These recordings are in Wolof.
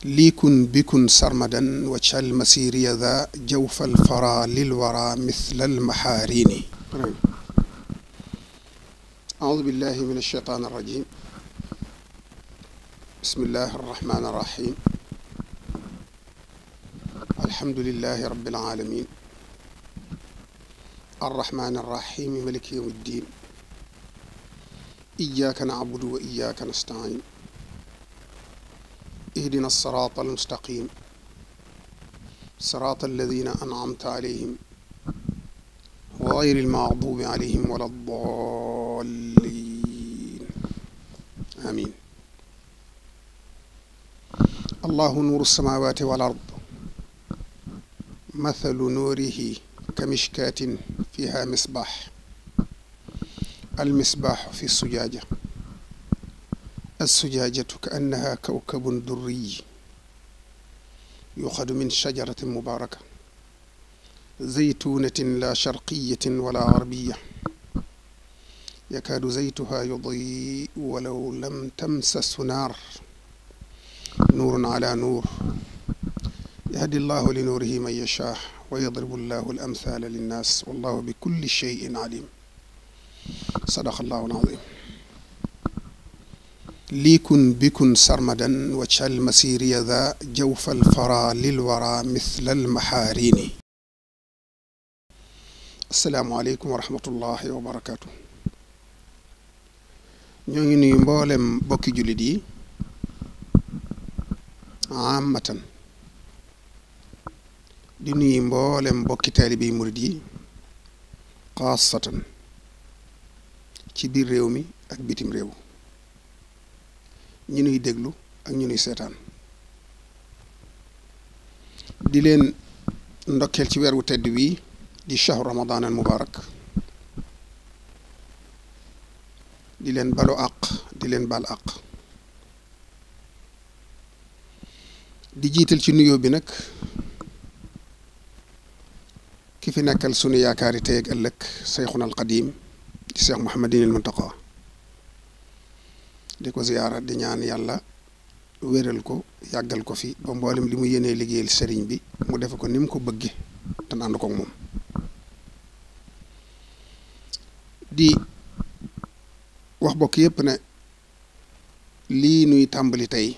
ليكن بكن سرمدا وجه المسير ذا جوف الفرا للورى مثل المحارين. أعوذ بالله من الشيطان الرجيم. بسم الله الرحمن الرحيم. الحمد لله رب العالمين الرحمن الرحيم ملك يوم الدين. إياك نعبد وإياك نستعين. اهدنا الصراط المستقيم صراط الذين أنعمت عليهم غير المغضوب عليهم ولا الضالين آمين. الله نور السماوات والأرض مثل نوره كمشكاة فيها مصباح المصباح في الزجاجة الزجاجة كأنها كوكب دري يؤخذ من شجرة مباركة زيتونة لا شرقية ولا غربية يكاد زيتها يضيء ولو لم تمسس نار نور على نور يهدي الله لنوره من يشاء ويضرب الله الأمثال للناس والله بكل شيء عليم. صدق الله العظيم. ليكن بكن سرمدا وجه المسير ذا جوف الفرا للورى مثل المحارين. السلام عليكم ورحمة الله وبركاته. ñoo ngi nuyu mboolem bokki jullit yi amatan di nuyu mboolem bokki taalibe yi murid yi xaasatan ci biir réew mi ak bitim réew ñi nuy déglu ak ñu nuy seetaan di leen ndokkeel ci weer wu tedd wi di shahru ramadan al mubarak di leen balu àq di leen bal àq di jiital ci nuyoo bi nag ki fi nekkal sunu yaakaari tey ak ëllëg Seyxuna al Qadim di Seex Muhammadin al Muntaqa di ko ziyaara di ñaan yàlla wéral ko yàggal ko fi ba mboolem li mu yéenee liggéeyal sëriñ bi mu defe ko ni mu ko bëgge te ànd ko moom di wax bokk yépp ne lii nuy tàmbali tey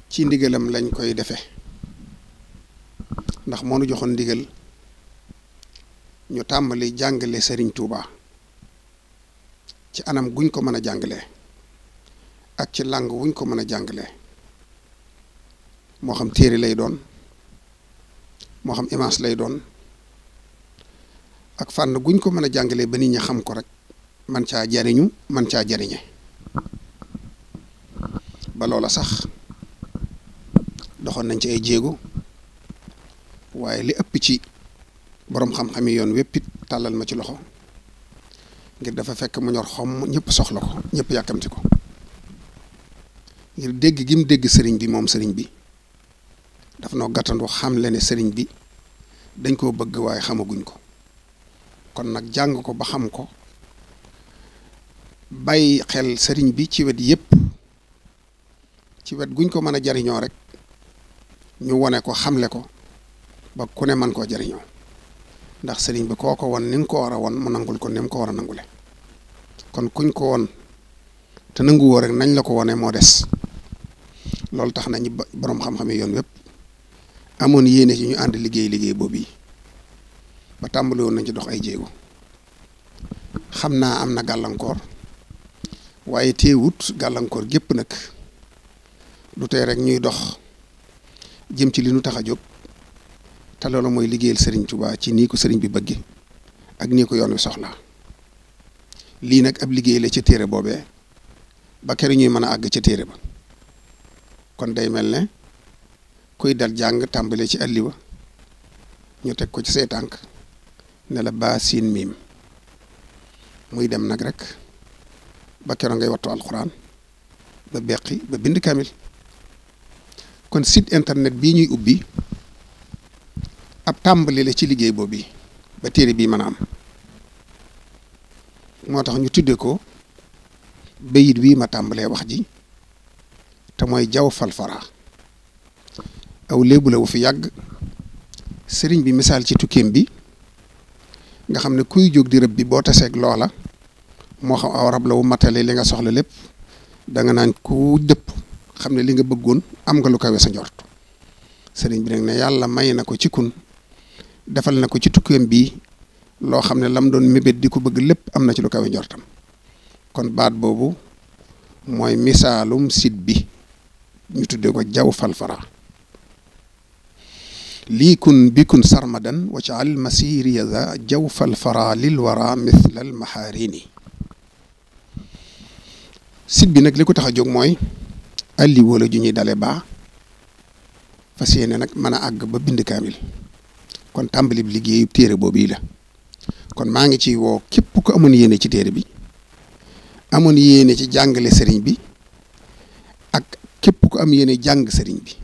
ci ndigalam lañ koy defe ndax moo nu joxoon ndigal ñu tàmbali jàngale sëriñ Tuuba ci anam guñ ko mën a jàngale ak ci làng wuñ ko mën a jàngale moo xam téere lay doon moo xam image lay doon ak fànn guñ ko mën a jàngale ba nit ñi xam ko rek man caa jariñu man caa jariñe ba loola sax doxoon nañ ci ay jéego waaye li ëpp ci boroom xam-xam yi yoon wéppit tàllal ma ci loxo ngir dafa fekk mu ñor xom ñëpp soxla ko ñëpp yàkkamti ko ngir dégg gi mu dégg sëriñ bi moom sëriñ bi daf noo gàttandu xam le ne sëriñ bi dañ koo bëgg waaye xamaguñ ko kon nag jàng ko ba xam ko bàyyi xel sëriñ bi ci wet yépp ci wet guñ ko mën a jariñoo rek ñu wone ko xamle ko ba ku ne mën koo jariñoo ndax sëriñ bi koo ko won ni nga ko war a won mu nangul ko ni mu ko war a nangule kon kuñ ko won te nanguwoo rek nañ la ko wone moo des loolu tax nañu boroom xam-xam yi yoon wépp amoon yéene ci ñu ànd liggéey boobu yi ba tàmbali woon nañ ci dox ay jéego xam naa am na gàllankoor waaye teewut gàllankoor gépp nag du tey rek ñuy dox jëm ci li nu tax a jóg te loolu mooy liggéeyal sëriñ Tuubaa ci nii ko sëriñ bi bëgge ak nii ko yoon wi soxla lii nag ab liggéey la ca téere boobee ba kere ñuy mën a àgg ca téere ba kon day mel ne kuy dal jàng tàmbale ci alliwa ñu teg ko ci say tànk ne la baa siin miim muy dem nag rek ba kero ngay wattu alxuraan ba beqi ba bind kamil kon site internet bii ñuy ubbi ab tàmbali la ci liggéey boobu ba téere bii mën a am moo tax ñu tudde ko bayit bii ma tàmbalee wax ji te mooy jaw falfara aw léebu la wu fi yàgg sëriñ bi misaal ci tukkeem bi nga xam ne kuy jóg di rëbb bi boo taseeg loola moo xam aw rab la wu matale li nga soxla lépp da nga naan ku dëpp xam ne li nga bëggoon am nga lu kawe sa njort sëriñ bi nag ne yàlla may na ko ci kun defal na ko ci tukkeem bi loo xam ne lam doon mébét di ko bëgg lépp am na ci lu kawe njortam kon baat boobu mooy misaalum sit bi ñu tuddee ko Jawfal Fara lii kun bi kun sarmadan wa caal masiriya za Jawfal Fara lil wara mithla al maxaarini sit bi nag li ko tax a jóg mooy alli wala ju ñuy dale baa fas yéene nag mën a àgg ba bind kaamil kon tàmbali bi liggéeyu téere boobu yi la kon maa ngi ci woo képp ku amoon yéene ci téere bi amoon yéene ci jàngale sëriñ bi ak képp ku am yéene jàng sëriñ bi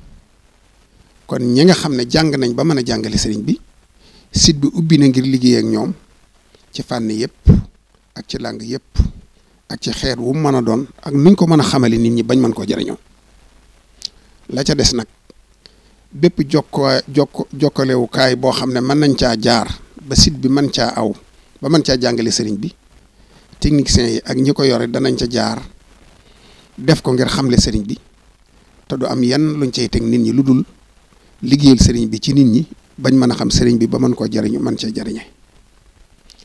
kon ñi nga xam ne jàng nañ ba mën a jàngale sëriñ bi site bi ubbi na ngir liggéey ak ñoom ci fànn yëpp ak ci làng yëpp ak ci xeet wu mën a doon ak nuñ ko mën a xamale nit ñi bañ mën koo jëriñoo la ca des nag bépp jokkalewukaay boo xam ne mën nañ caa jaar ba site bi mën caa aw ba mën caa jàngale sëriñ bi techniciens yi ak ñi ko yore danañ ca jaar def ko ngir xamle sëriñ bi te du am yenn luñ cay teg nit ñi lu dul liggéeyal sëriñ bi ci nit ñi bañ mën a xam sëriñ bi ba mën koo jariñu mën cee jariñe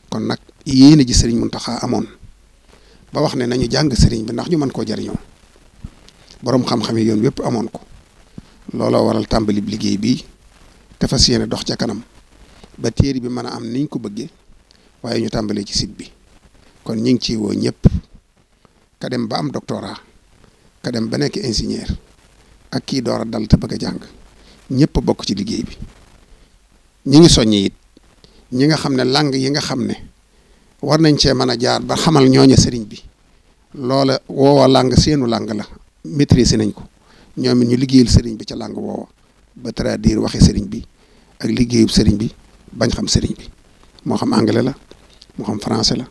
kon nag yéene ji sëriñ Muntaxa amoon ba wax ne nañu jàng sëriñ bi ndax ñu mën koo jariñoo boroom xam-xam yi yoon wépp amoon ko looloo waral tàmbali liggéey bi te fas yéene dox ca kanam ba téere bi mën a am niñ ko bëggee waaye ñu tàmbalee ci site bi kon ñu ngi ciy woo ñëpp ka dem ba am doctorat ka dem ba nekk ingénieur ak kii door a dal te bëgg a jàng ñëpp bokk ci liggéey bi ñi ngi soññi it ñi nga xam ne lang yi nga xam ne war nañ cee mën a jaar ba xamal ñooña sëriñ bi loola woowa lang seenu lang la maîtriser nañ ko ñoom it ñu liggéeyal sëriñ bi ca lang woowa ba traduire waxi sëriñ bi ak liggéeyub sëriñ bi bañ xam sëriñ bi moo xam anglais la moo xam français la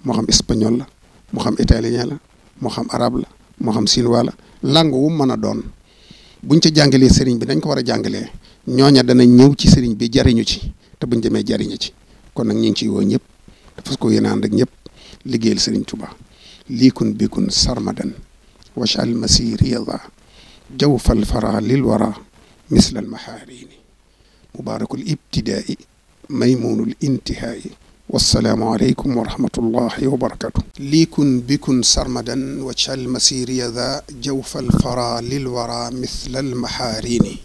moo xam espagnol la moo xam italien la moo xam arabe la moo xam chinois la langue wu mën a doon buñ ca jàngalee sëriñ bi dañ ko war a jàngalee ñooña dana ñëw ci sëriñ bi jariñu ci te buñ demee jariñu ci kon nag ñu ngi ciy woo ñëpp dafa ko yéene ànd ak ñëpp liggéeyal sëriñ Tuubaa liikun bikun sarmadan wachal masiriyada jawfal fara lil wara misla al mahaarini mubaarakul ibtidaai maymunul intihaai wassalaamu aleykum wa rahmatullahi wa barakatuh liikun bikun sarmadan wachal masiriya da jawfal fara lil wara misla al mahaarini